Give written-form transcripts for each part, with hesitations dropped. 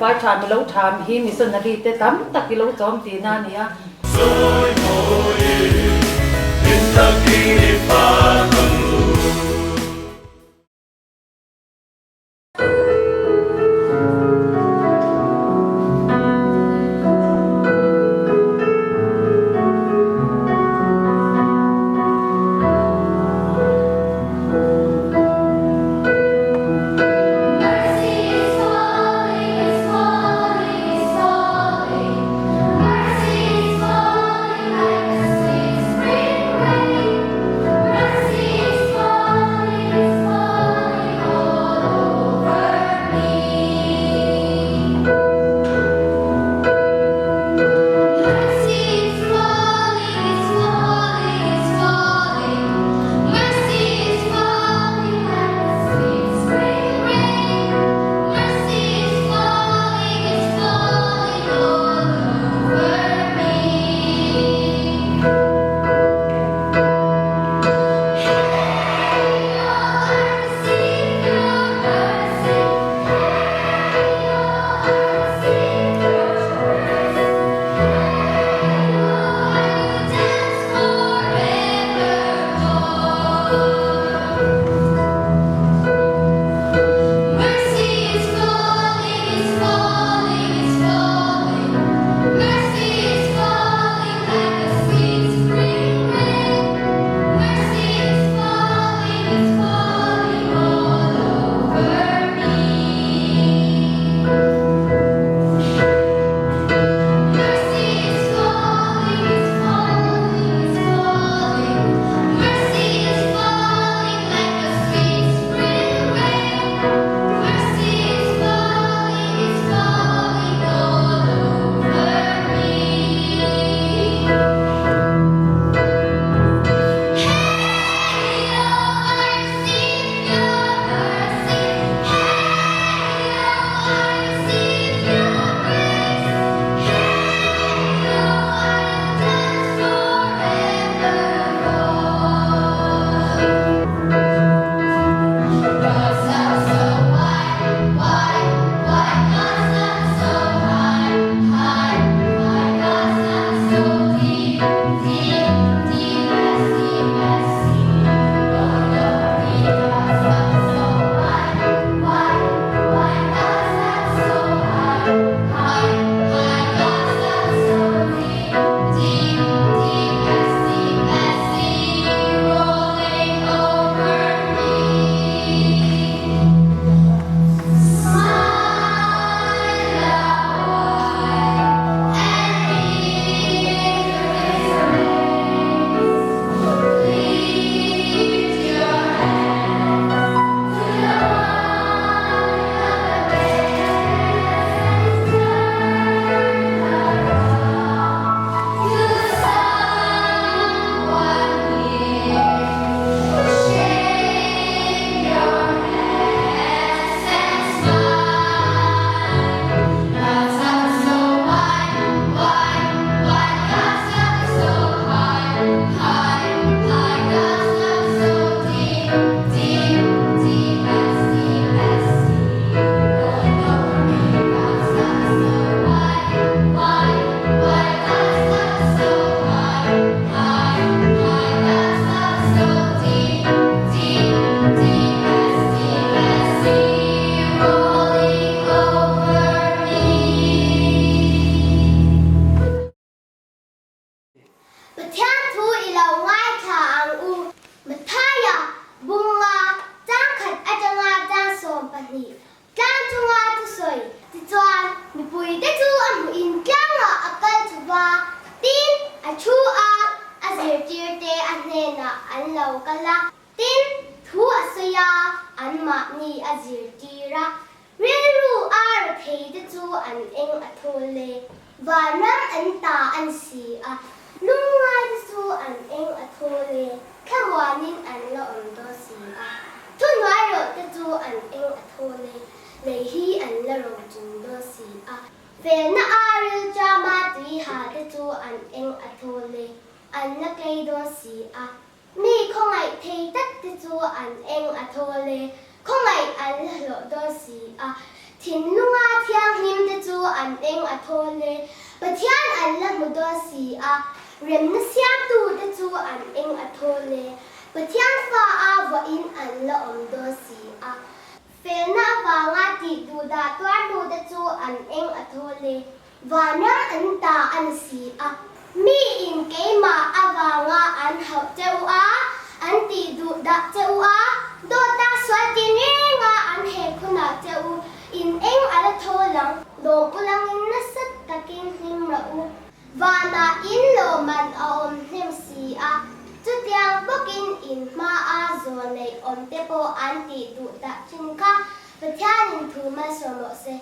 vai ṭham i lo ṭham hi missionary te tam tak i lo chawm tihna a ni a. Pathian thu i lo ngaithla ang u. Matthaia bunga changkhat atanga chang 12 tlang chunga thusawi tichuan mipuite chu a hmuhin tlangah a kal chhuva, tin a thu a, a zirtirte a hnenah an lo kal a, tin thu a sawi a, anmahni a zirtir a. Rilru a rethei te chu an eng a thawl e. Vanram an ta an si a, lungngai te chu an eng a thawl e, thlamuanin an la awm dawn si a. Thuhnuai rawh te chu an eng a thawl e, lei hi an la ro chung dawn si a. Felna a rilṭama tui ha te chu an eng a thawl e, an la tlei dawn si a. Mi khawngaih thei tak te chu an eng a thawl e, khawngaih an la hlawh dawn si a, thinlunga thianghlim te chu an eng a thawl e, Pathian an la hmu dawn si a, remna siamtute chu an eng a thawl e, Pathian fa a vuahin an la awm dawn si a. Felna avanga tih duhdah tuartute chu an eng a thawl e, vanram an ta a ni si a. Miin keimah avanga an hauh che u a, an tih duhdah che u a, dawta sual tinrenga an hek hunah che u, in eng a la thawl ang, lawm ulangin nasa takin hlim rawh u. Vanah in lawmman a awm hnem si a, chutiang bawkin in hmaa zawl neih awm te pawh an tih duh dah thin kha Pathianin thu malsawm rawh se.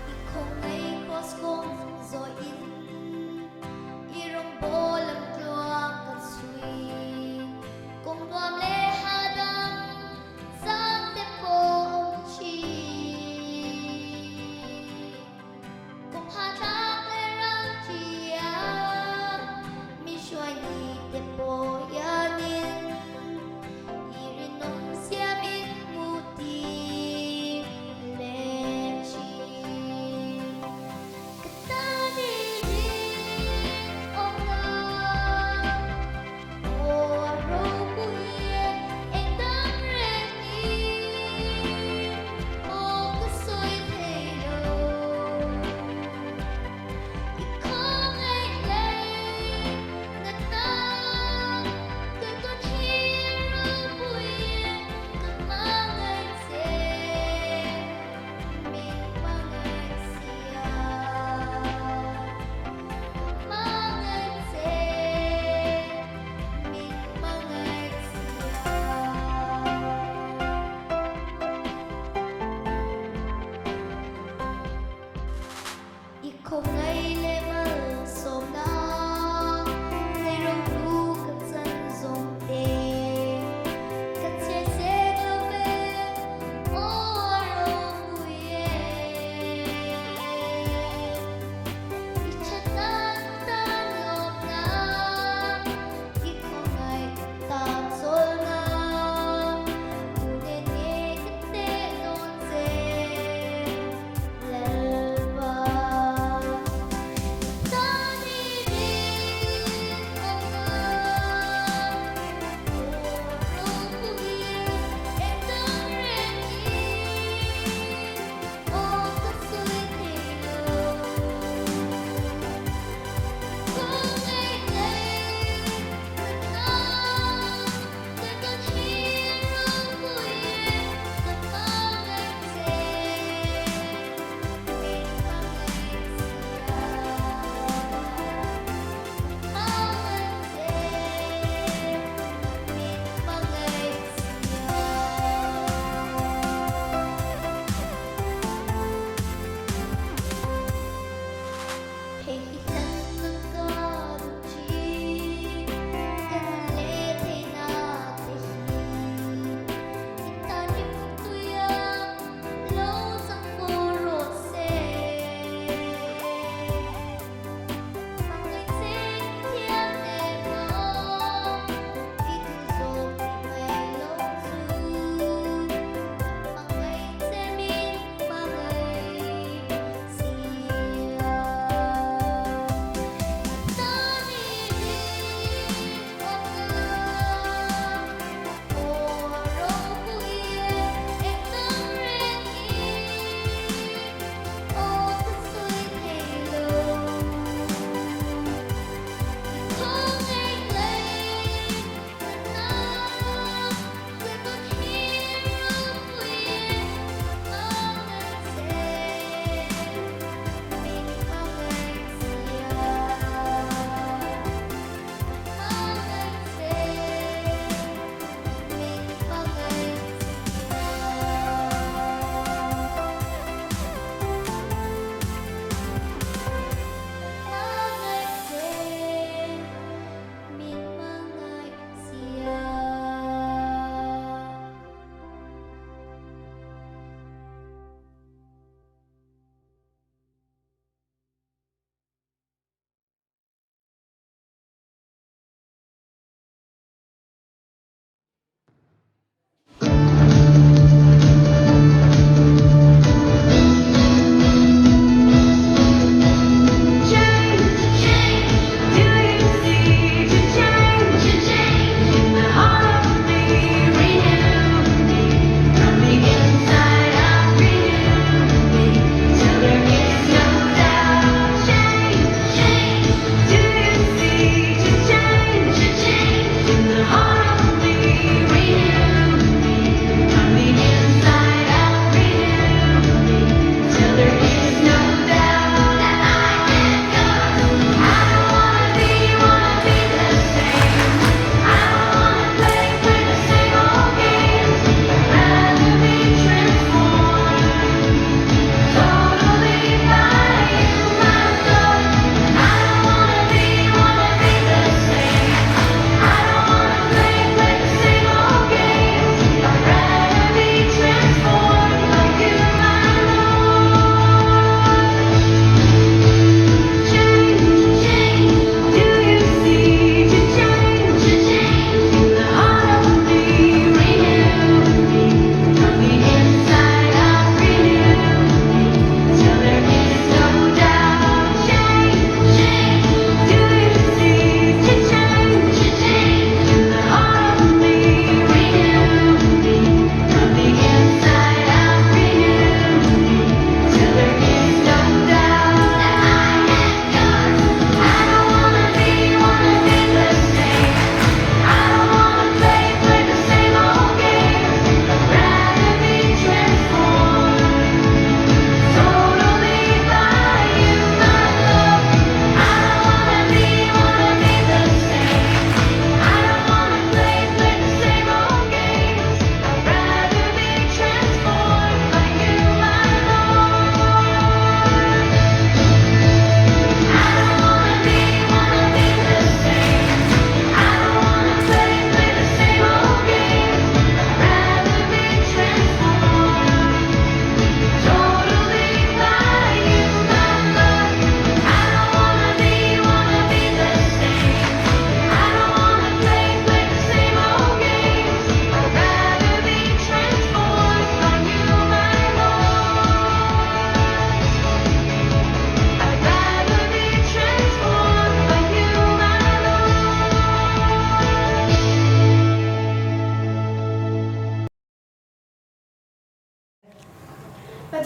I khawngaih kraws kawng zawhin i rawngbâwl lam tluang kan chhui. Kawng nuam leh hahdam.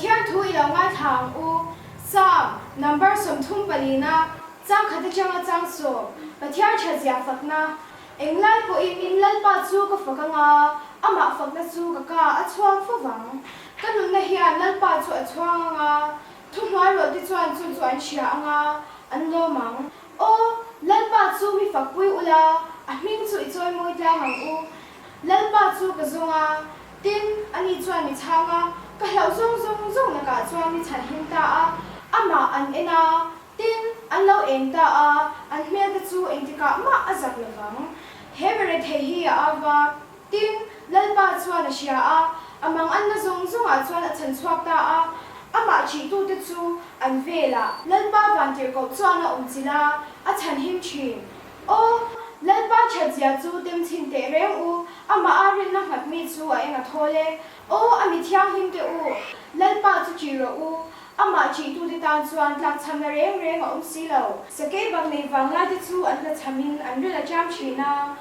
Pathian thu i lo ngaithla ang u. Psalm, number 34, chang khat atanga chang sawm, Pathian tha zia fakna. Englai pawhin in Lalpa chu ka fak anga, amah fakna chu ka ka a chhuang fo vang. Ka nunna hian Lalpa chu a chhuang anga, thuhnuai rawlte chuan chu chu an hria anga, an lawm ang. Aw, Lalpa chu mi fakpui ula, a hming chu i chawimawi tlang ang u. Lalpa chu ka zawng a, tin, ani chuan mi chhang a, ka hlauh zawng zawng zawng lakah chuan mi chhan him ta a, amah an en a, tin, an lo eng ta a, an hmel te chu engtikah mah a zak lovang. He bere thei hi a au va, tin, Lalpa chuan a hria a, a mang anna zawng zawngah chuan a chhan chhuak ta a, amah ṭihtute chu an velah Lalpa vantirhkoh chuan a awm chilh a, a chhan him ṭhin. Aw, Lalpa thatzia chu tem chhin teh reng u, amah a rinna nghat mi chu a eng a thawl e. Aw, a mi thianghlim teh u, Lalpa chu ṭih rawh u, amah ṭihtute tan chuan tlakchhamna reng reng a awm si lo. Sakei bang nei vanglai te chu an tlachhamin an ril a ṭam ṭhin a.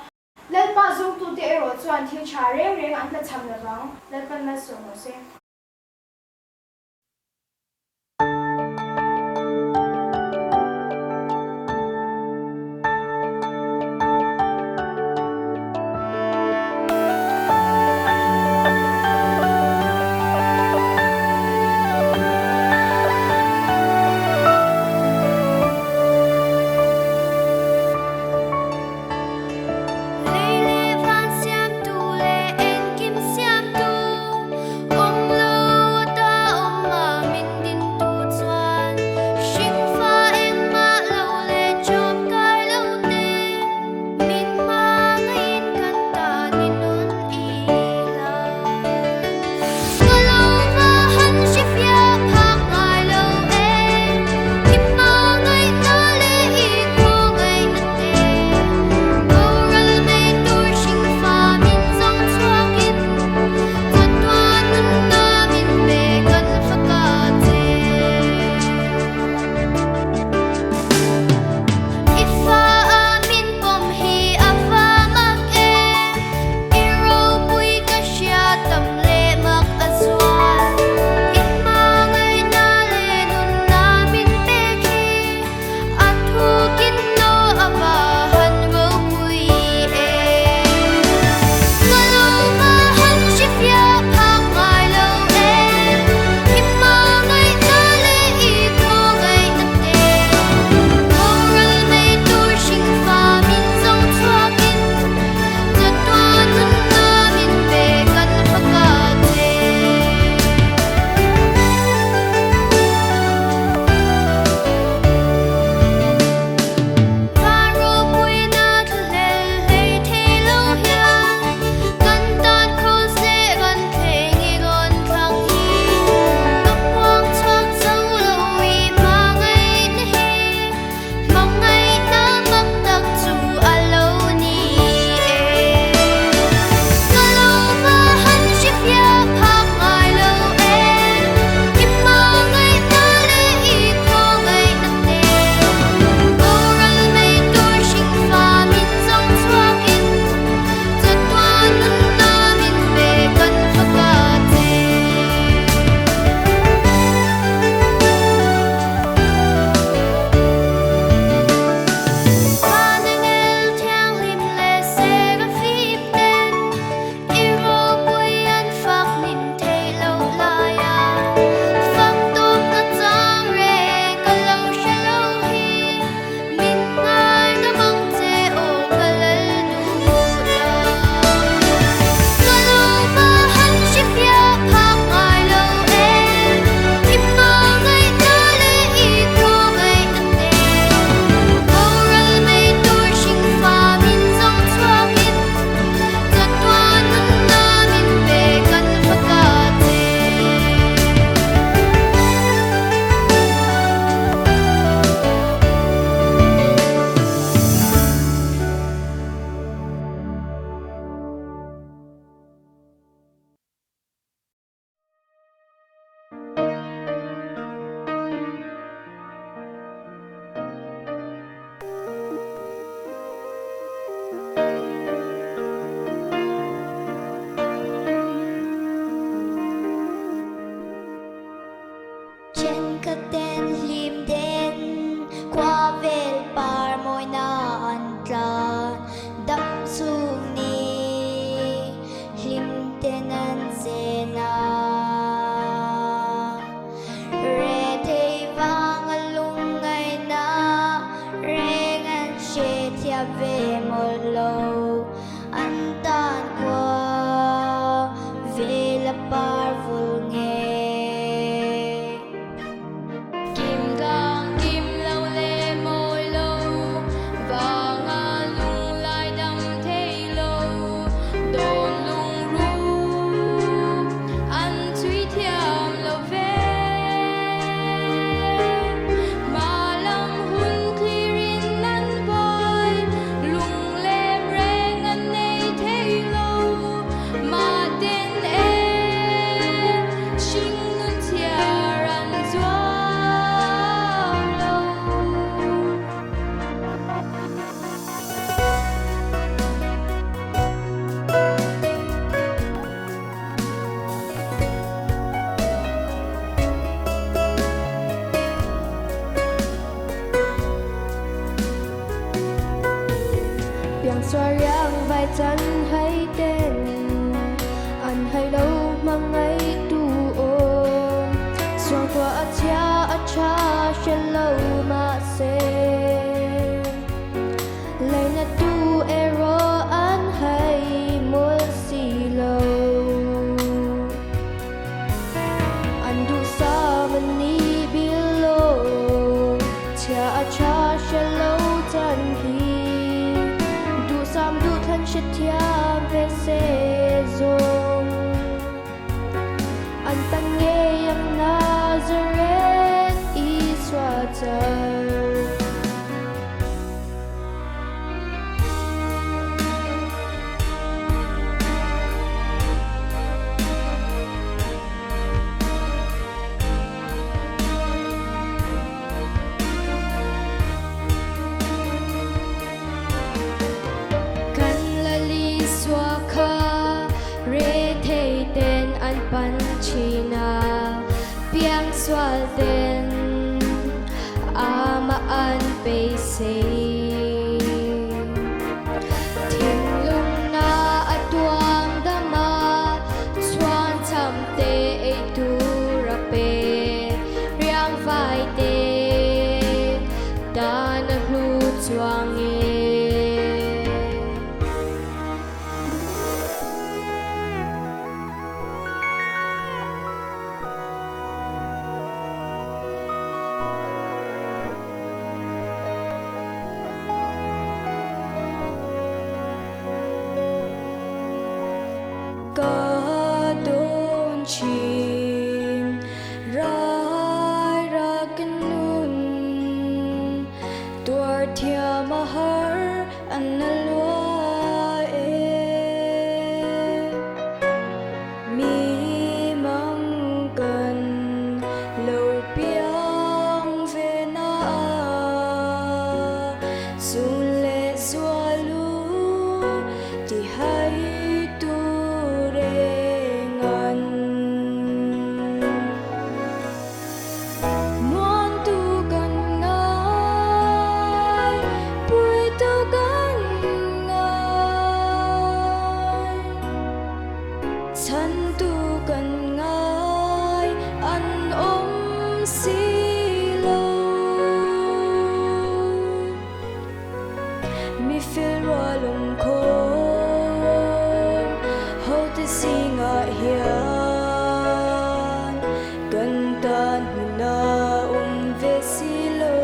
Lalpa zawngtute erawh chuan thil ṭha reng reng an tlachham lovang, Lalpan malsawm rawh se. Lei leh van siamtu leh engkim siamtu awm lo. Beisei. Thinlungna a tuam dam a, chhuan cham te ei tur a pe, riang vai te tan a hlu chuang e. Ka dawn thin rai rak nun tuar thiam a har an na lua e. Mi mang kan lo piang ve na a, zun leh zualu ti hai tu reng an. Muan tu kan ngai, pui tu kan ngai. Chhan tu kan ngai an awm si lo. Mi fel rual awm khawm ho te zingah hian kan tan hmun a awm ve si lo.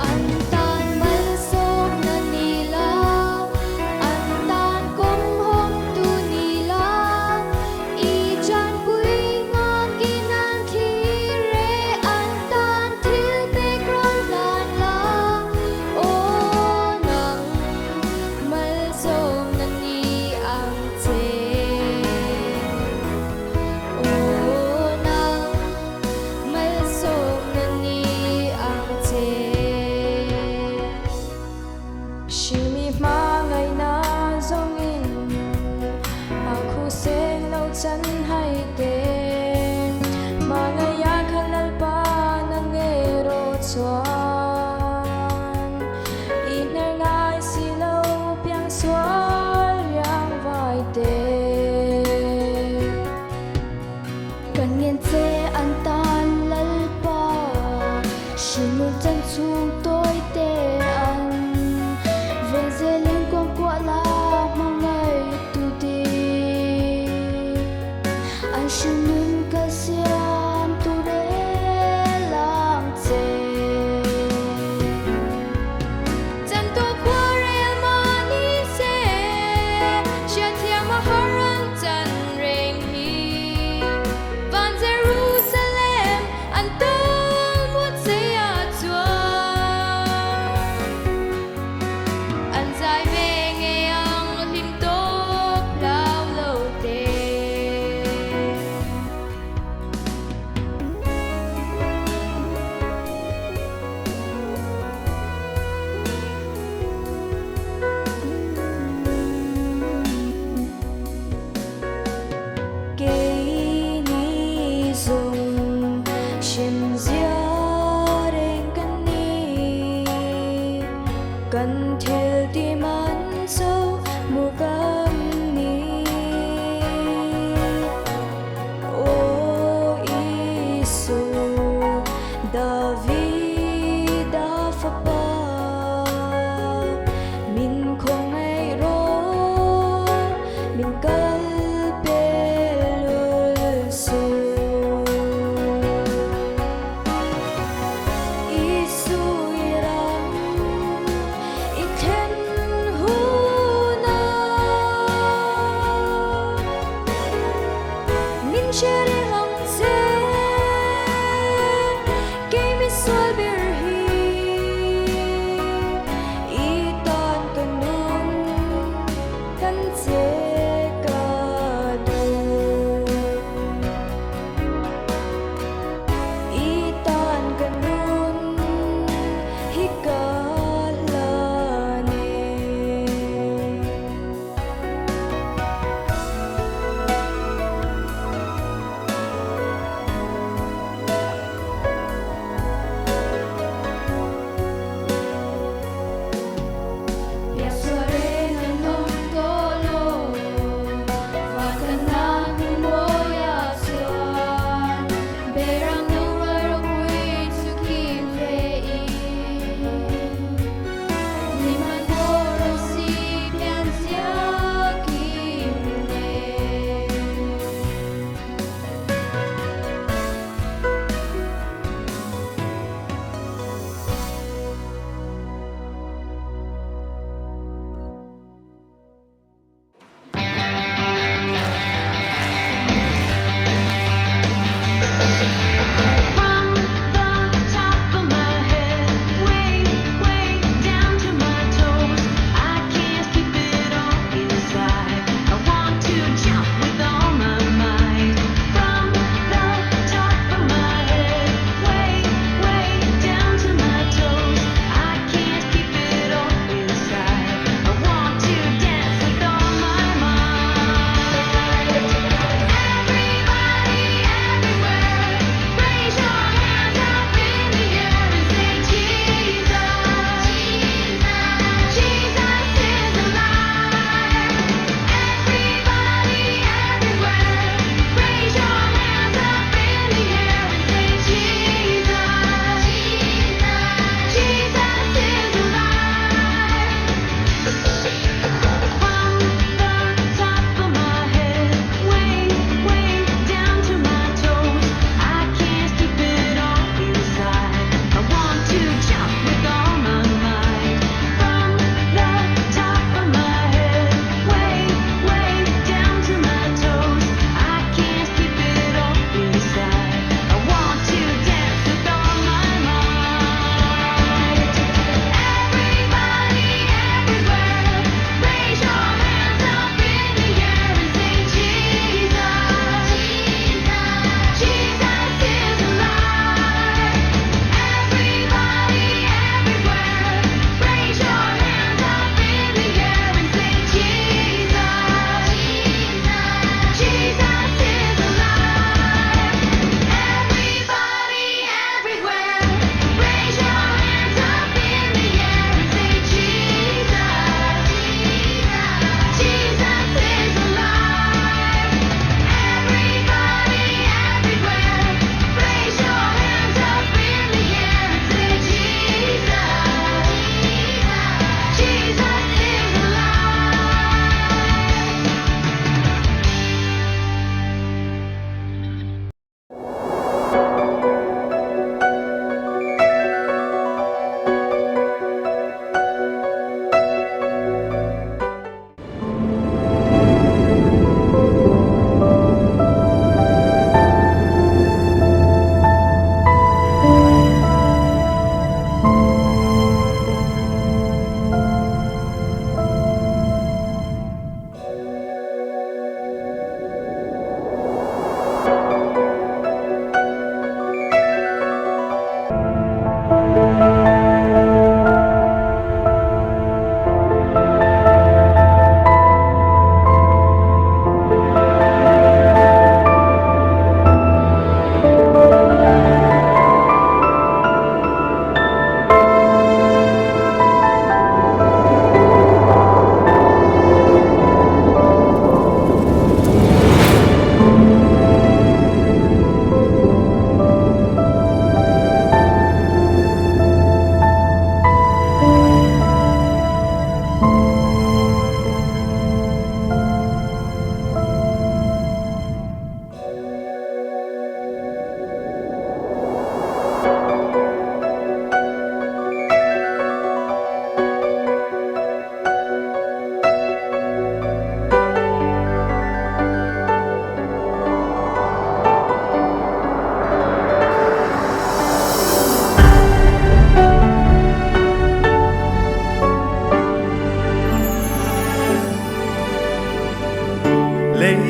An tan malsawmna ni la, an tan kawng hawngtu ni la, i chanpui ngangin an thlir e, an tan thil pek rawn hlan la, aw nang malsawmna ni ang che. Aw nang malsawmna ni ang che. Hringmi hmangaihna zawngin a khuseng lo chan hai te, hmangaih a kha Lalpa nang erawh chuan i hnar ngai si lo piang sual riang vai te. Kan ngen che an tan Lalpa, hringnun chan chhung tawi te an ven zelin kuangkuah la hmangaih tu ding. An hringnun kal siam tu rel ang che. Chan tawh khua rel mah ni se, hriatthiam a har an chan reng hi. Van Jerusalem an tal muat sei a chuan an zai ve ngei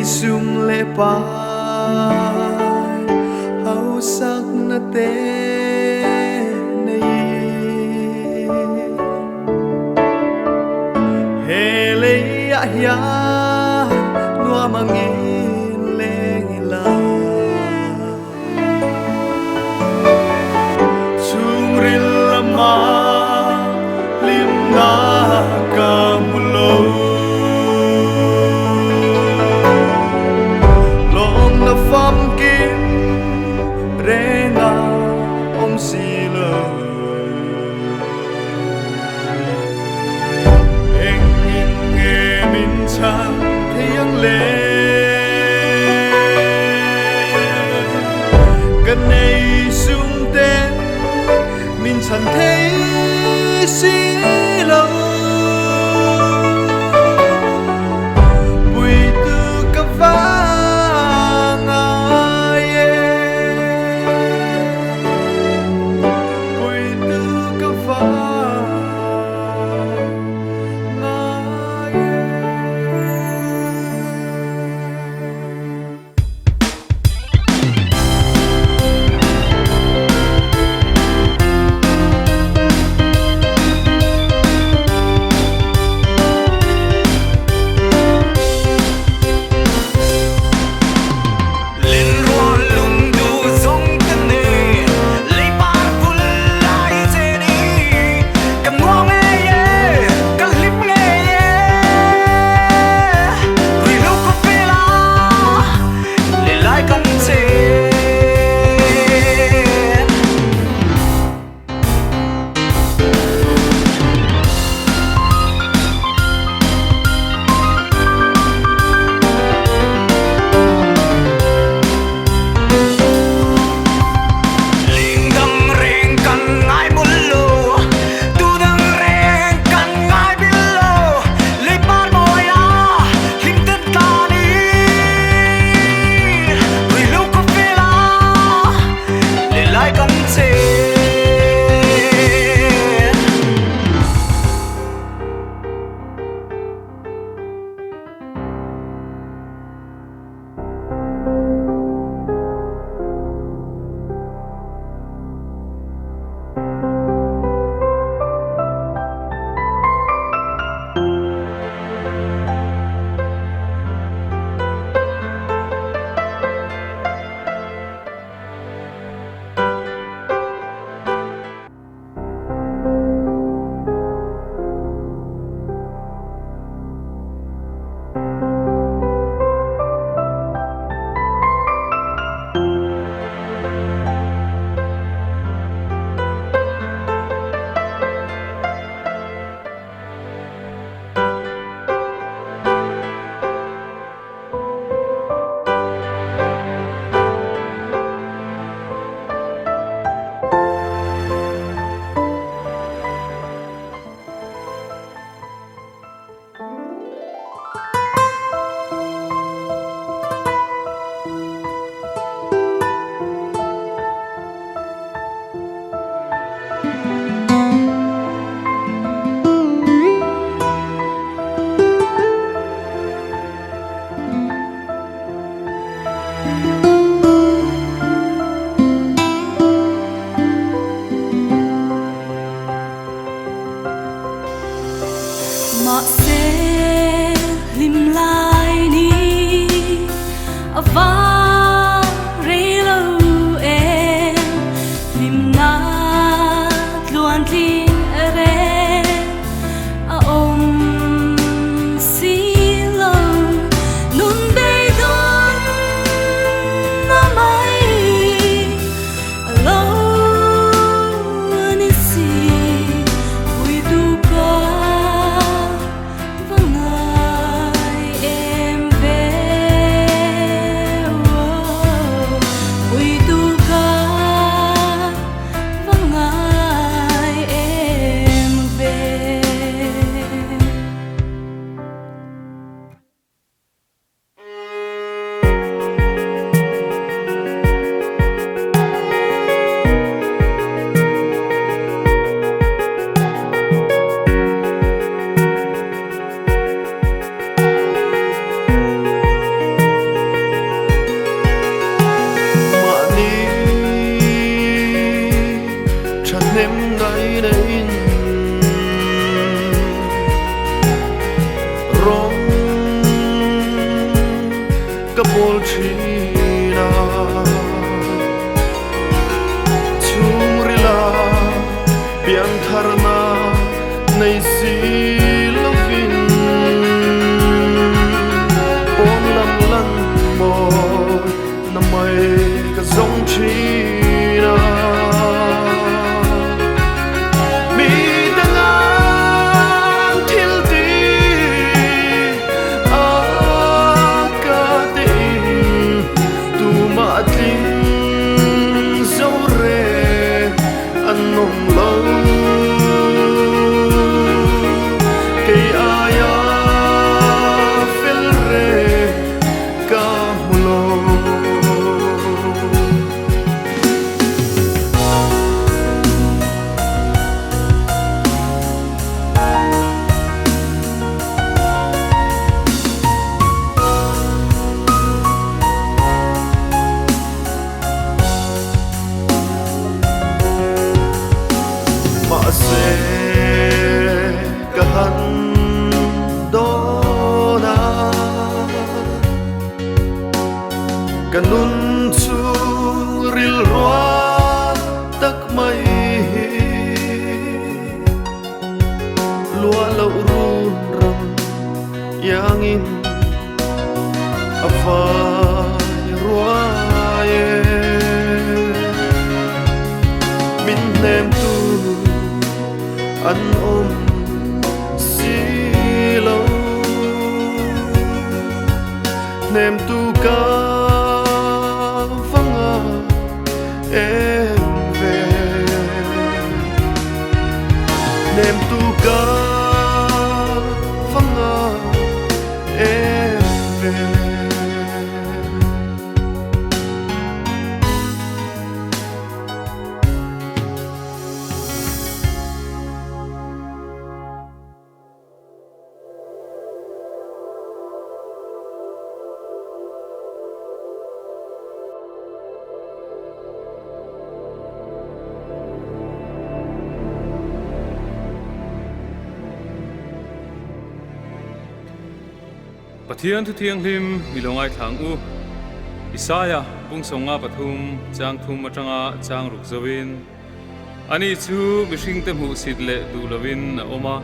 Lei sum leh pai hausakna te nei. He leiah hian nuam angin leng ila. Chhungril lama hlimna ka hmu lo. Lawmna famkim reng a awm si lo. Engin nge min chhan thei ang le? Ka nei sum ten min chhan thei si lo. Puitu ka va ngai e. Puitu ka va ngai e. Mahse hlim lai ni a vang rei lo em, hlimna tluan tling reng a awm si lo. Nun beidawn na mai a lo ni si, puitu ka va ngai em ve aw. Rawng ka bawl thin a, chhungrila piantharna nei si lovin pawn lam lan mawi na mai ka zawng thin a. Mi dangah thil ti a ka tein tumah tling zo re an awm lo. Kei aia fel re ka hmu lo. Mahse ka han dawn a, ka nun chhung rilrua tak mai hi lua loh run ram iangin a vai ruai e. Min hnem tu an awm si lo, hnem tu ka vanga em ve, hnem tu ka vanga em ve. Pathian thu thianghlim i lo ngaithla ang u. Isaia bung sawnga pathum chang thum atanga chang ruk zoin ani chu mihringte hmuhsit leh duh lovin a awm a,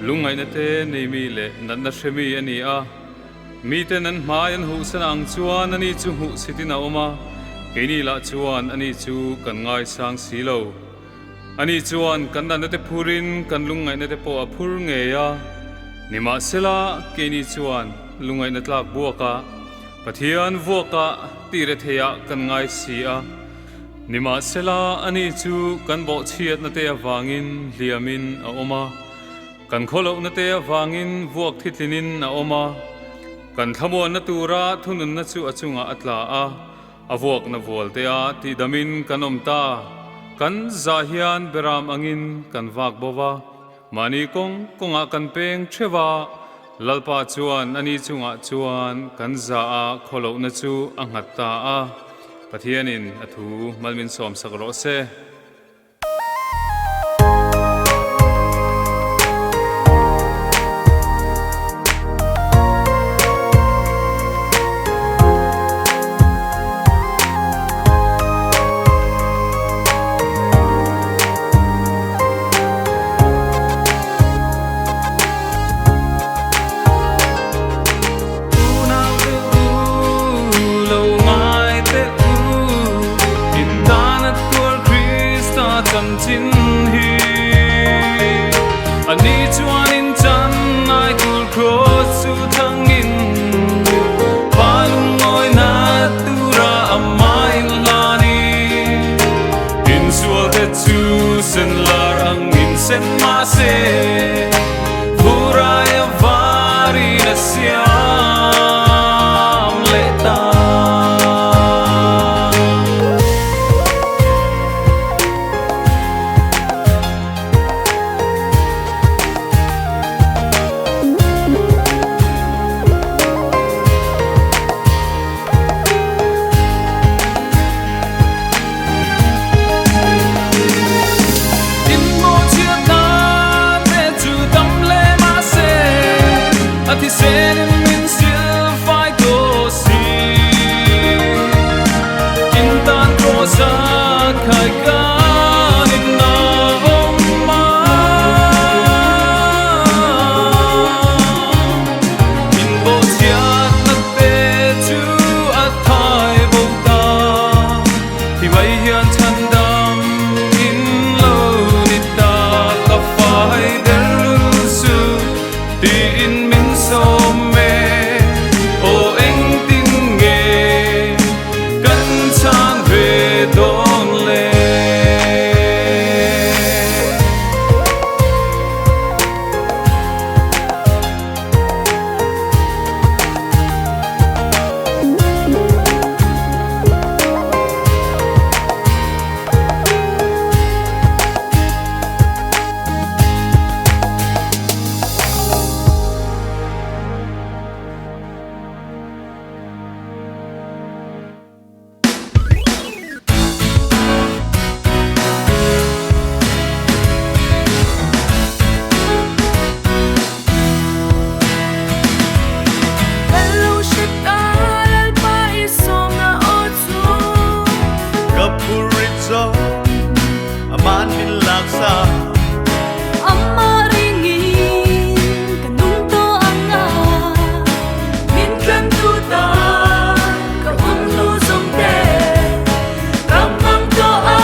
lungngaihna te nei mi leh natna hre mi a ni a. Miten an hmai an huhsan ang chuan ani chu hmuhsitin a awm a, keini lah chuan ani chu kan ngaisang si lo. Ani chuan kan natna te phurin kan lungngaihna te pawh a phur ngei a, nimahsela keini chuan lungngaihna tlak buakah Pathian vuakah tih retheiah kan ngai si a. Nimahsela ani chu kan bawhchhiatna te avangin hliamin a awm a. Kan khawlohna te avangin vuak thitlinin a awm a, kan thlamuanna tura thununna chu a chungah a tla a, a vuakna vual te a tihdamin kan awm ta. Kan zah hian beram angin kan vak bo va, mahni kawng kawngah kan peng theuh a, Lalpa chuan ani chungah chuan kan zah a khawlohna chu a nghat ta a, Pathianin a thu malmin sawmsak rawh se. Unaute u, lo ngai teh u, in tan a tuar Krista. Thisenin min silfai tawh si. In tan Kross-a khai kanin a awm a. In bawhchhiatna te chu a thai bo ta. Thi mai hian chhandam in lo ni ta. Ka fai der lul su tiin min sawm e. Aw engtin nge kan chhan ve dawn le? Fellowship a Lalpa i sawmna aw chu. Ka phurit zawng aman min laksa. Amah ringin ka nung tawh ang a. Min tlantu tan ka hun hlu zawng te ka hmang tawh a.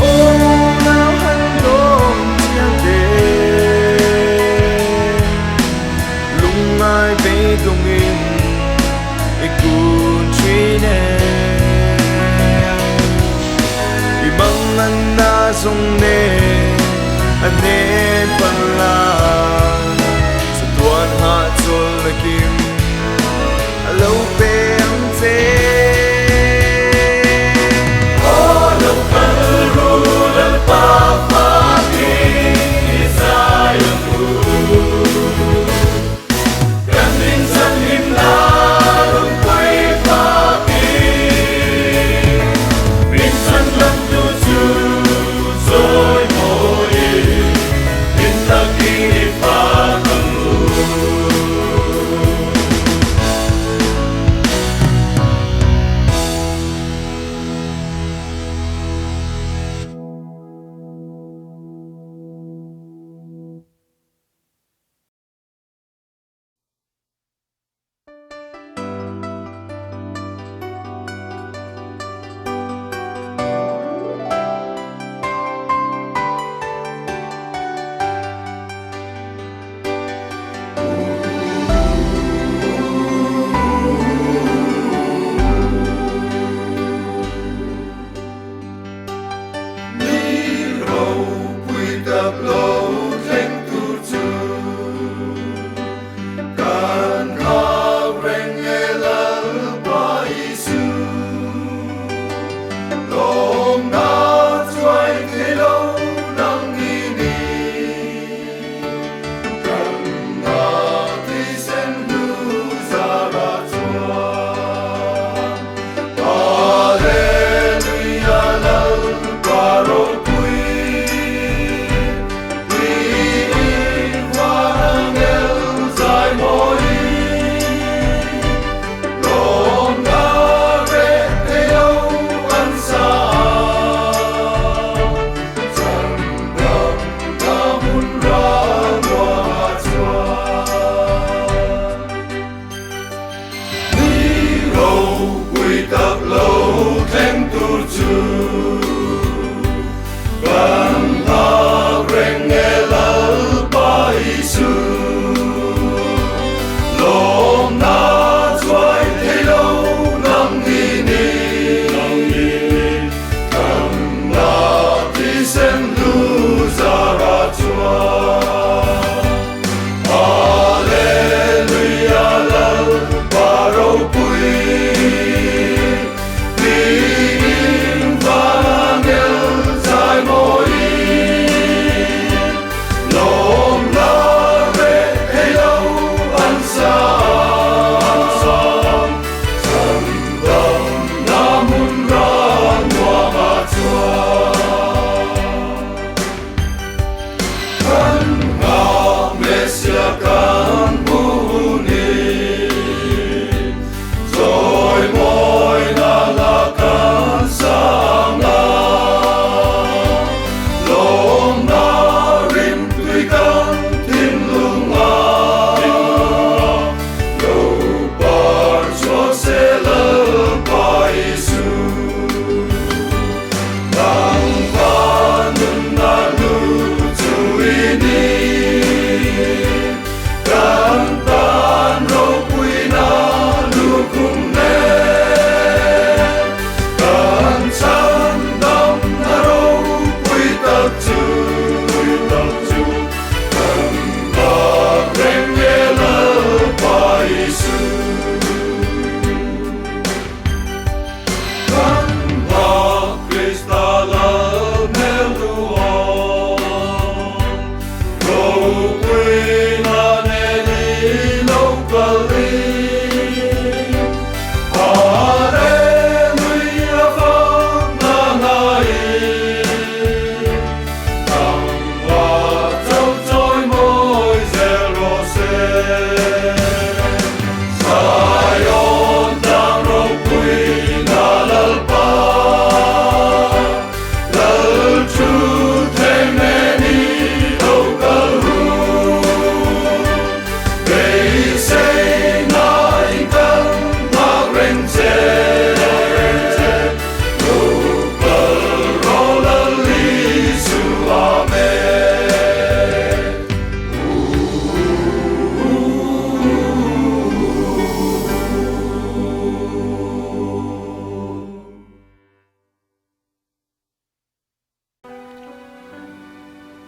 Aw nau han dawng chiang teh, lungngai beidawngin i kun thin e. I mangan na zawng nen a nen pala, chatuan hahchawlh na kim a lo pe ang che. Aw lo kal ru Lalpa fakin i zai ang u. Kan min chhanhim na lungpui fakin, min chhandamtu chu chawimawiin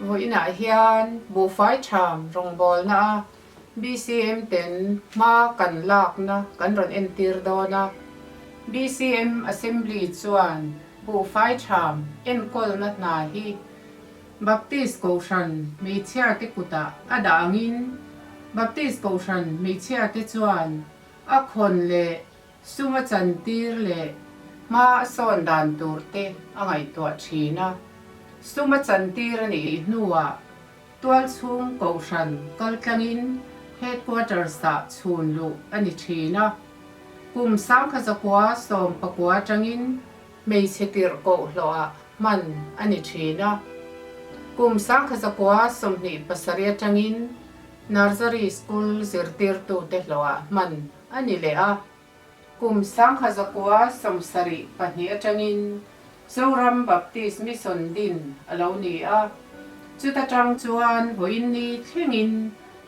Vawiinah hian buhfai ṭham rawngbawlna a BCM ten hma kan lakna kan rawn entir dawn a. BCM Assembly chuan buhfai ṭham enkawlna hna hi Baptist Kohhran hmeichhiate kutah a dah angin Baptist Kohhran hmeichhiate chuan a khawn leh Sum a chantir leh hma a sawn dan tur te a ngaihtuah thin a. Sum a chantir a nih hnuah tualchhung kohhran kaltlangin headquarters-ah chhun luh a ni thin a. Kum sangkhazakua sawmpakua atangin hmeichhe tirh kohhlawhah hman a ni thin a. Kum sangkhazakua 27 atangin nursery school zirtirtute hlawhah hman A ni leh a, kum 1972 atangin Zoram Baptist Mission din a lo ni a, chuta tang chuan vawiinni thlengin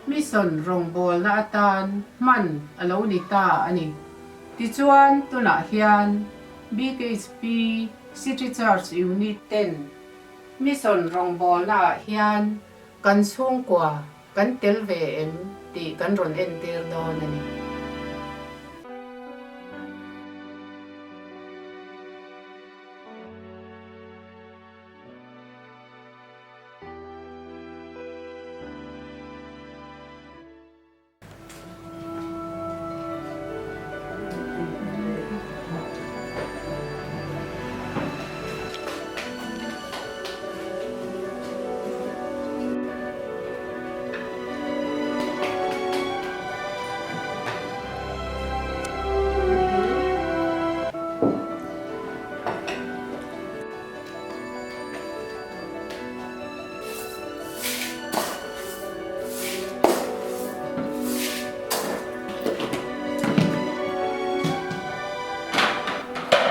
Mission rawngbawlna atan hman a lo ni ta a ni. Tichuan tunah hian BKHP City Church Unit ten Mission rawngbawlna ah hian kan chhungkua Kan tel ve em tih kan rawn entir dawn a ni.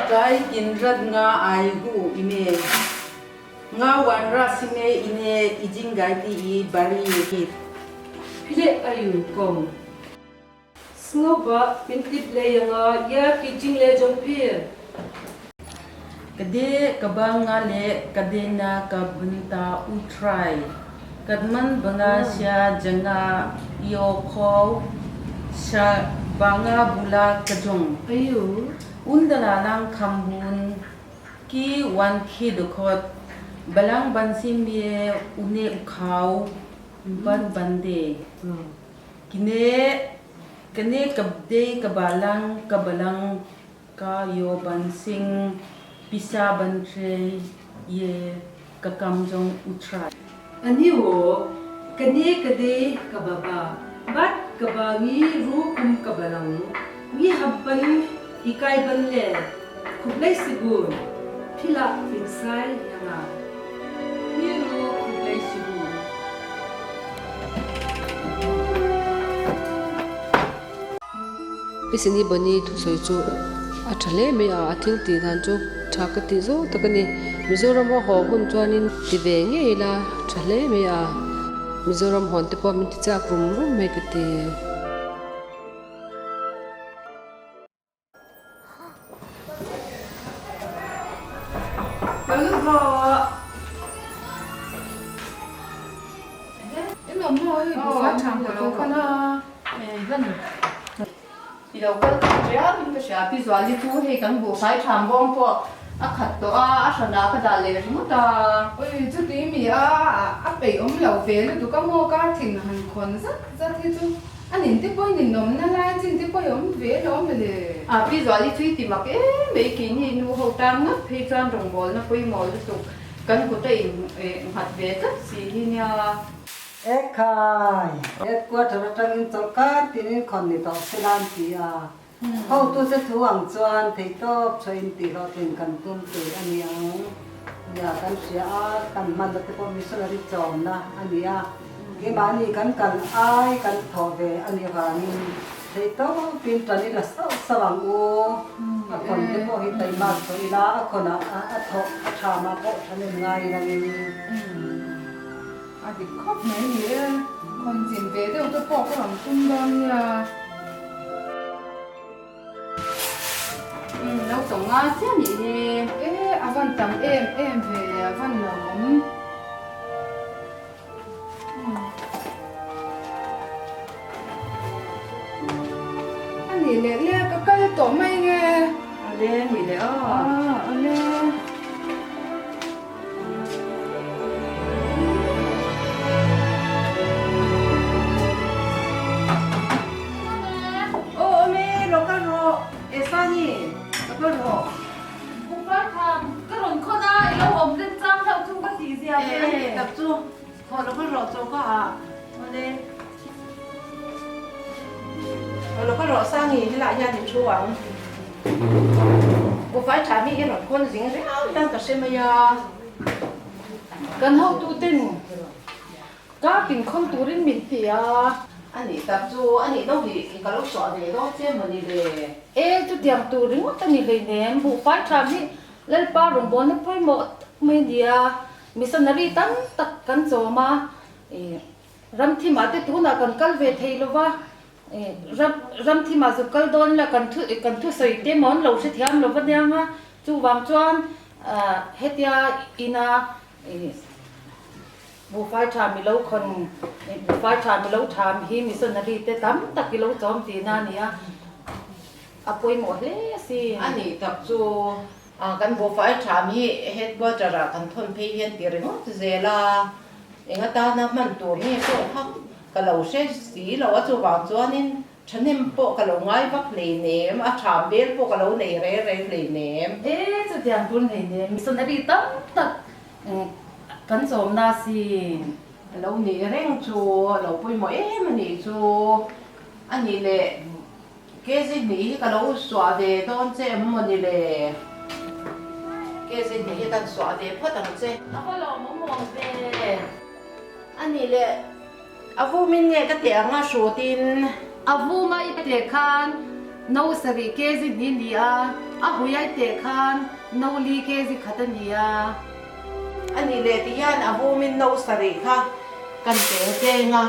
Kai kin rat nga ai hu ime. Nga wan ra sime ine ijing gai ti i bari hit. Phile ayu kong. Sngo ba pin tip le yanga ya ki jing le jong phir. Kade ka ba nga le kade na ka bnta u try. Kadman banga sya janga io kho sha banga bula ka jong. Ayu. Undala lang khambun Ki wan khi dukhot balang ban sim ye une ukhau ban ban de. Kine kane kabde kabalang kabalang ka yo ban sing pisa ban tre ye kakam jong utra. Ani wo kane kade kababa bat kabangi ru kum kabalang ngi habban ikai ban le khuplei sigun phila pinsai yanga ngi ru khuplei sigun. Pi Sini Bani thusawi chu a tha hle mai a, a thil tih dan chu tha ka tih zawk tak a ni. Mizoram a haw hun chuanin ti ve ngei ila tha hle mai a, Mizoram hawn te pawh min ti chak rum rum mai ka ti. I lo kal khat riau in ka hria, Pi Zuali chu hei kan buhfai tham bawm pawh a khat tawh a, a hranah ka dah leh ringawt a. Ui chuti mi a a peih awm lo ve lutuk a maw kar thin han khawn zat zat hi chu a nin te pawhin ninawmna lai chin te pawh i awm ve alawm le. A Pi Zuali chu i ti mak em mai keini nu ho tan ngawt phei chuan rawngbawlna pawimawh lutuk kan kut a in nghat ve tlat si hi nia. Ekhai! Headquarter atangin chawlhkar tinin khawn ni tawh se la an ti a. Hotute thu ang chuan theihtawp chhuahin tihhlawhtlin kan tum tur a ni ang. Nia, kan hria a, kan hmanna te pawh missionary chawmna a ni a. Keimahni kan kal ai kan thawh ve a nih avangin theihtawpin tan ila sauh sauh ang u. A khawn te pawh hi taimak chhuah ila a khawnah a thawh a tha mah pawh thahnem ngai langin. A dik khawp mai ni e, khawn chin ve deuh te pawh ka rawn tum dawn nia. Umm lo tawng nga chiah nih hi. E a van tam em em ve, a van lo awm. Awle mi le aw. Aw awle. Aw awle lo kal rawh e Sani lo kal rawh. Buhfai tham ka rawn khawn a i lo awm rem chang hlauh chu ka tih zia ve. E a nih tak chu thaw lo kal rawh chaw ka ah awle. Aw lo kal rawh Sangi helaiah hian i thu ang. Buhfai tha mi i rawn khawn zing riau hian ka hre mai a. Kan hotuten kar tin khawn turin min ti a. A nih tak chu a nih deuh hi ka lo suah ve dawn che maw ni le. E chutiang tur ringawt a ni hleinem buhfai tha hi Lalpa rawngbawlna pawimawh tak mai a ni a. Missionary tam tak kan chawm a. Ramthimah te tunah kan kal ve thei lo va, Ramthimah zuk kal dawn la kan thu kan thusawi te maw an lo hrethiam lo va niang a, chuvang chuan hetia ina buhfai tha mi lo khawn buhfai tha mi lo tham hi missionary te tam tak i lo chawm tihna a ni a, a pawimawh hle asin. A nih tak chu kan buhfai tham hi headquarter ah kan thawn phei hian ti ringawt zel a. Eng atana hman tur nge pawh kha ka lo hre si lo a, chuvang chuanin thahnem pawh ka lo ngai vak hleinem, a tham bel pawh ka lo nei reng reng hleinem. E, chutiang tur hleinem, missionary tam tak kan chawmna sin. A lo nih reng chu a lo pawimawh em a nih chu. A nih leh Kezi hnih hi ka lo suah ve dawn che em maw ni le? Kezi hnih hi kan suah ve phawt ang che. A va lawmawm awm ve. A nih le, a vumin nge ka teh ang a hrutin? A vuma i teh khan no sarih kezi hnih ni a, a huia i teh khan no li kezi khat a ni a. A nih le ti hian a vumin no sarih kha kan teng cheng a.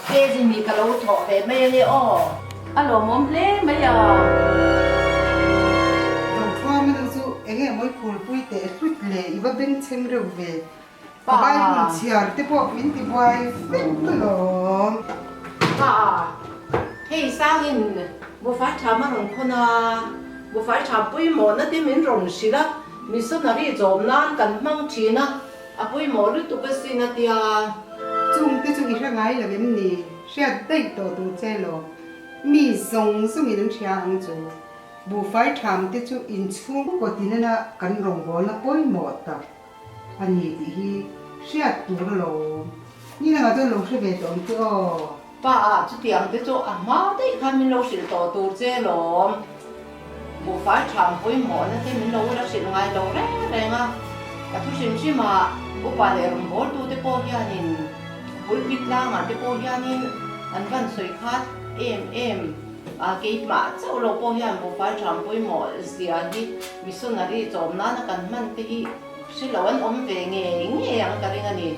Kezi nih ka lo thawh ve mai a ni aw. A lawmawm hle mai a. Rothuam a nu chu enge mawi phulpui teh hlut le i va bengchheng reuh ve. Ka Bible chhiar te pawh min ti buai vek alawm. Pa, hei sangin buhfai tham a rawn khawn a, buhfai tham pawimawhna te min rawn hrilh a, missionary chawm nan kan hmang thin a, A pawimawh lutuk asin a tia. Chung te chu i hre ngai lo em ni? Hriat daih tawh tur che lo. Mi zawng zawngin an hria ang chu. Buhfai tham te chu inchhung kawtin ana kan rawngbawlna pawimawh tak a ni tih hi hriat tur alawm. Ni dangah chuan lo hre ve tawh ang che aw. Pa ah chutiang te chu a hma daih khan min lo hrilh tawh tur che lawm. Buhfai tham pawimawhna te min lo la hrilh ngai lo reng reng a, ka thu hrim hrim ah upa leh rawngbawltu te pawh hianin pulpit tlangah te pawh hianin an van sawi khat em em a, keimah chauh lo pawh hian buhfai tham pawimawh zia hi missionary chawm nana kan hman te hi hre lo an awm ve ngei ngei ang ka ring a ni.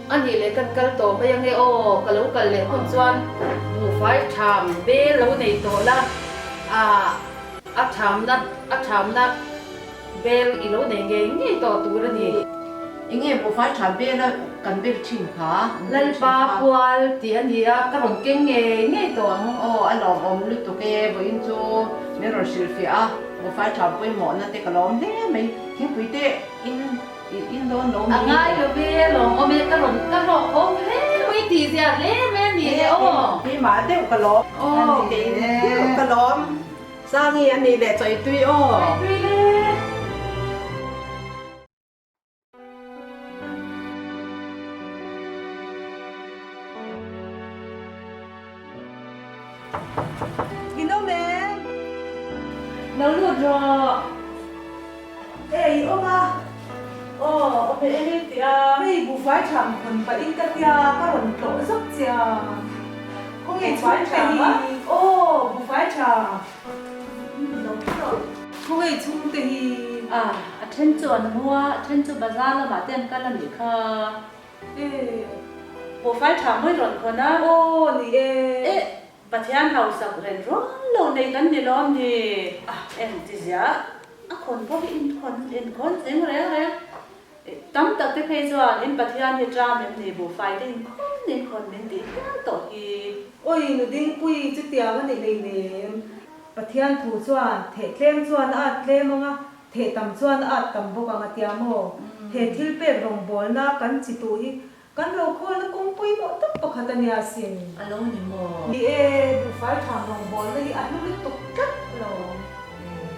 A nih leh kan kal tawh mai ange aw, ka lo kal leh hun chuan buhfai tham bel lo nei tawh la, a thamna a thamna bel i lo nei ngei ngei tawh tur a ni. Enge buhfai tham bel a kan bel thin kha? Lalpa pual tih a ni a, ka rawn keng ngei ngei tawh ang. Aw a lawmawm lutuk e, vawiin chu min rawn hrilhfiah a, buhfai tham pawimawhna te ka lawm hle mai, thingpui te in. I in dawn lo mi? A ngai lo ve, lawm awm e, ka rawn ka hlawh khawm hle mai tih zia hle mai a ni le aw. Keimah deuh ka lawm. Aw kei deuh ka lawm. Sangi a nih leh chawi tui aw. Chawi tui le. In awm em? Lo lut rawh. E i awm a? Aw, awm e eng tih a? Hei buhfai tham hawn pahin ka tia ka rawn tlawh zawk che a. Khawnge chhung te hi? Aw, buhfai tha. Lo pu rawh. Khawnge chhung te hi? A, a then chu an mu a, a then chu bazar lamah te an kal a nih kha. E. Buhfai tha mawi rawn khawn a. Aw ni e. E. Pathian hausak ren rawn lo nei kan ni lawm ni. A eng ti zia a khawn pawh hi in khawn in khawn zing reng reng. Tam tak te phei chuan in Pathian hi ṭam em ni buhfai te in khawn in khawn min tih hial tawh hi. Oi nu Dingpui chutiang a ni hleinem. Pathian thu chuan theh tlem chuan a at tlem ang a, theh tam chuan a at tam bawk ang a tia maw? He thil pek rawngbawlna kan chi tuh hi kan rokhawlna kawng pawimawh tak pakhat a nia sin. A lo ni maw? Ni e, buhfai tham rawngbawlna hi a hlu lutuk tlat lo.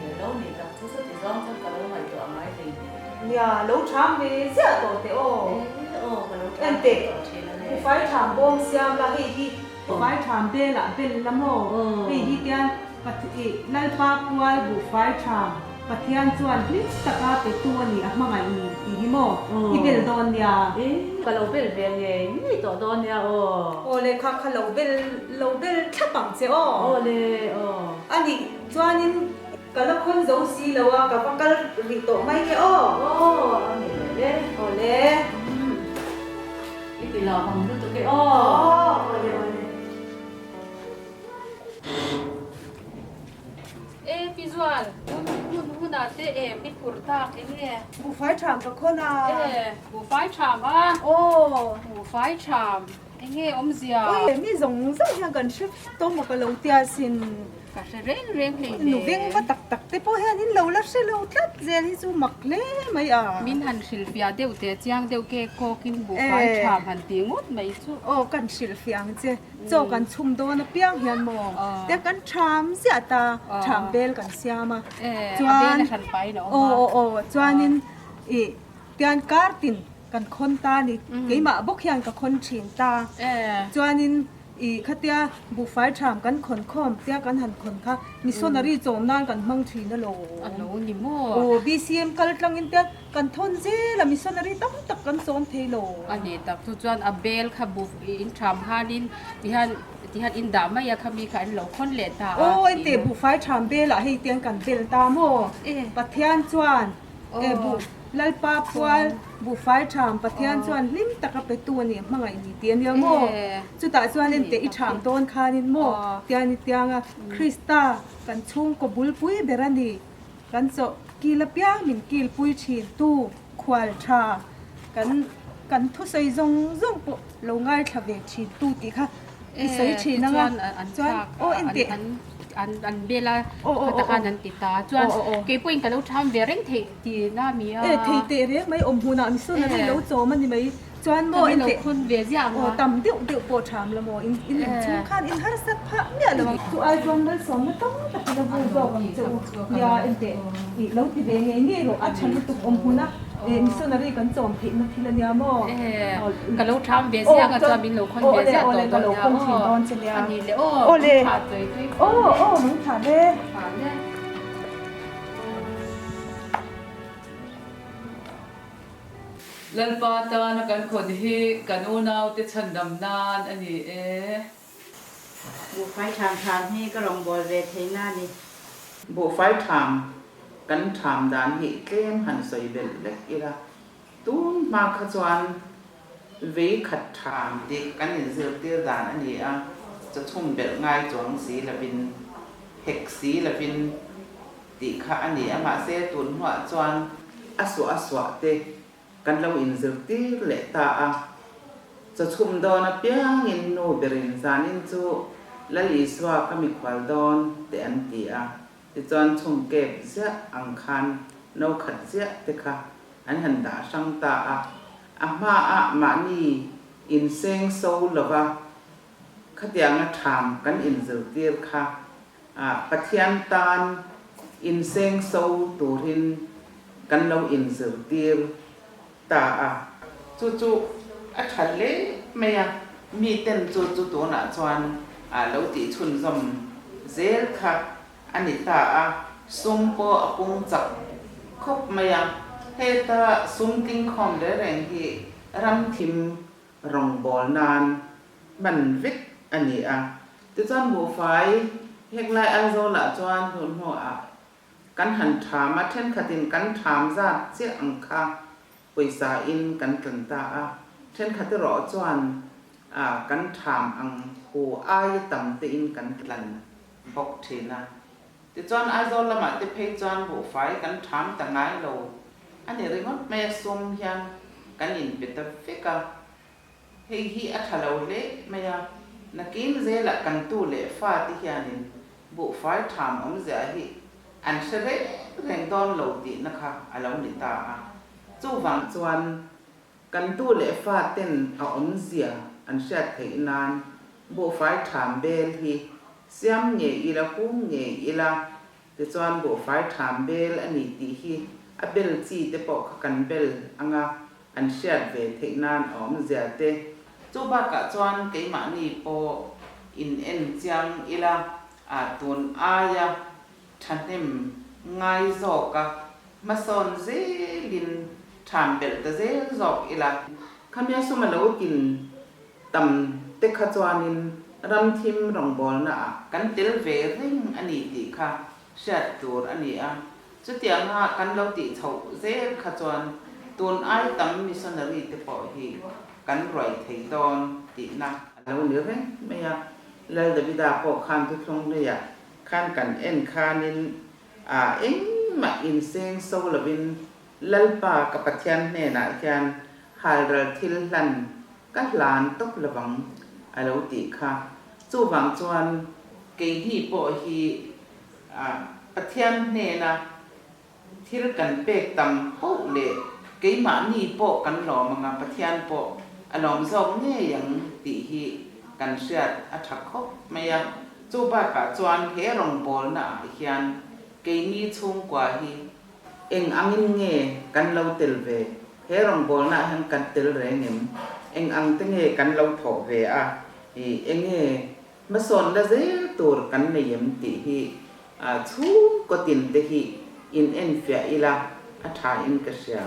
E, lo nih tak chu chuti zawng chuan ka lo ngaihtuah ngai hlei hle. Nia, lo tham ve ziah tawh teh aw. E, aw, ka lo tham Enteh, ve tawh thin a ni. Buhfai tham bawm siam la, hei hi buhfai tham belah bel la maw? Hei hi tian Lalpa pual buhfai tham Pathian chuan hlim taka petu a ni a hmangaih ni tih hi maw i bel dawn nia? E, ka lo bel ve ngei ngei tawh dawn nia aw. Aw le, kha kha lo bel lo bel thlap ang che aw. Aw le, aw. A nih chuanin ka la khawn zo si lo a, ka va kal rih tawh mai nge aw. Aw, a ni leh le. Aw le. I ti lo ang lutuk e aw. Aw, aw le, aw le. E Pi Zual, hun hun hunah te em i phurh tak eng nge? Buhfai ṭham ka khawn a. E, buhfai ṭham a? Aw. Buhfai ṭham, eng nge awmzia? Ui, mi zawng zawng hian kan hre viau tawh maw ka lo tia sin. Ka hre reng reng hlei hle. Nu veng va tak tak te pawh hian in lo la hre lo tlat zel hi chu mak hle mai a. Min han hrilhfiah deuh teh chiang deuh ke kawkin buhfai ṭham han tih ngawt mai chu. Aw, kan hrilhfiah ang che. Chaw kan chhum dawn apiang hian maw te kan ṭham ziah ta, ṭham bel kan siam a, chuan aw aw aw chuanin ih tian kar tin kan khawn ta a ni, keimah bawk hian ka khawn ṭhin ta, chuanin ih khatia buhfai ṭham kan khawn khawm tia kan han khawn kha missionary chawm nan kan hmang ṭhin alawm, aw BCM kal tlangin tian Kan thawn zel a, missionary tam tak kan sawm thei lo. A ni tak chu chuan a bel kha bu in tham hanin tihian tihian in dah mai a khami kha an lo khawn leh ta a. Aw ente buhfai tham belah hei tiang kan bel ta maw? Pathian chuan e buh Lalpa pual buhfai tham Pathian chuan hlim taka petu a nih hmangaih ni tih a nia maw? Chutah chuan ente i tham dawn khanin maw tian i tiang a Krista kan chhungkaw bulpui ber a ni. Kan chawh kil apiang min kilpui thin tu khual tha kan kan thusawi zawng zawng pawh lo ngaithla ve thin tu tih kha i sawi thin ang a chuan aw enteh an an bel a khata khan an ti ta chuan keipawhin ka lo tham ve reng theih ti na mi a e thei teh reng mai awm hmunah missionary lo chawm a ni mai. Chuan maw in teh aw tam deuh deuh pawh tham la maw in in chung khan in harsat phah miah lo ang. Chu ai chuan malsawmna tam tak in a vur zawk ang che u nia en teh ih lo ti ve ngei ngei rawh a tha lutuk awm hmun a eh missionary kan chawm theih na thil a nia maw ka lo tham ve ziang a chuan min lo khawn ve ziah tawh dawn nia aw thin dawn che nia a ni le aw aw le aw aw mangtha le. Lalpa tana kan khawn hi kan unaute chhandam nan a ni e. Buhfai ṭham ṭham hi ka rawngbâwl ve thei na ni. Buhfai ṭham kan ṭham dan hi tlem han sawi belh vek ila, tun hma kha chuan vei khat ṭham tih kan inzirtir dan a ni a, chawchhum belh ngai chuang si lovin, hek si lovin, Tih kha a ni a, mahse tun hnuah chuan a suah a suah te kan lo inzirtir leh ta a. Chawchhum dawn apiangin nu berin zanin chu Lal Isua ka mikhual dawn te an ti a, tichuan chhum kep ziah ang khan no khat ziah te kha an han dah hrang ta a, a hmaah mahni inseng so lova khatianga ṭham kan inzirtir kha Ah Pathian tan inseng so turin kan lo inzirtir ta a. Chu chu a tha hle mai a, miten chu chu tunah chuan ah lo tih chhunzawm zel kha a ni ta a, sum pawh a pung chak khawp mai a, heta sum tlingkhawm reng reng hi ramthim Rawngbâwl nân hman vek a ni a. Tichuan buhfai heklai Aizawlah chuan hnuhhnawhah kan han ṭham a, ṭhenkhatin kan ṭham zat chiah ang kha pawisa in kan tlan ta a, ṭhenkhat erawh chuan kan ṭham ang hu aia tam te in kan tlan bawk ṭhin a. Tichuan Aizawl lamah te phei chuan buhfai kan ṭham ta ngai lo a ni ringawt mai a, sum hian kan inpe ta vek a, hei hi a ṭha lo hle mai a, nakin zelah kan tu leh fa te hianin Buhfai ṭham awmzia hi an hre reng reng dawn lo tihna kha a lo ni ta a. Chuvang chuan kan tu leh fa ten a awmzia an hriat theih nan buhfai ṭham bel hi siam ngei ila, hum ngei ila, tichuan buhfai ṭham bel a ni tih hi a bel chi te pawh kha kan bel anga an hriat ve theih nan a awmzia te. Chu bakah chuan keimahni pawh in en chiang ila, a tun aia thahnem ngai zawka hmasawn zelin tham belh ta zel zawk ila. Khamia sum a lo kin tam te kha chuanin ram thim rawngbawlna ah kan tel ve reng a ni tih kha hriat tur a ni a. Chutianga kan lo tih chhoh zel kha chuan tun ai tam missionary te pawh hi kan ruai thei dawn tihna a lo ni reng mai a. Lal Davida pawh khan thuthlung hnuiah khan kan en khanin a engmah inseng so lovin Lalpa ka Pathian hnenah hian halral thil hlan ka hlan tawp lovang a lo tih kha. Chuvang chuan keini pawh hi Pathian hnena thil kan pek tam poh leh keimahni pawh kan lawm anga Pathian pawh a lawm zawk ngei ang tih hi kan hriat a tha khawp mai a. Chu bakah chuan he rawngbawlna ah hian keini chhungkua hi eng angin nge kan lo tel ve? He rawngbawlna ah hian kan tel reng em? Eng ang te nge kan lo thawh ve a? Eng nge hmasawnna zel tur kan nei em tih hi chhungkaw tin te hi in enfiah ila a tha in ka hria.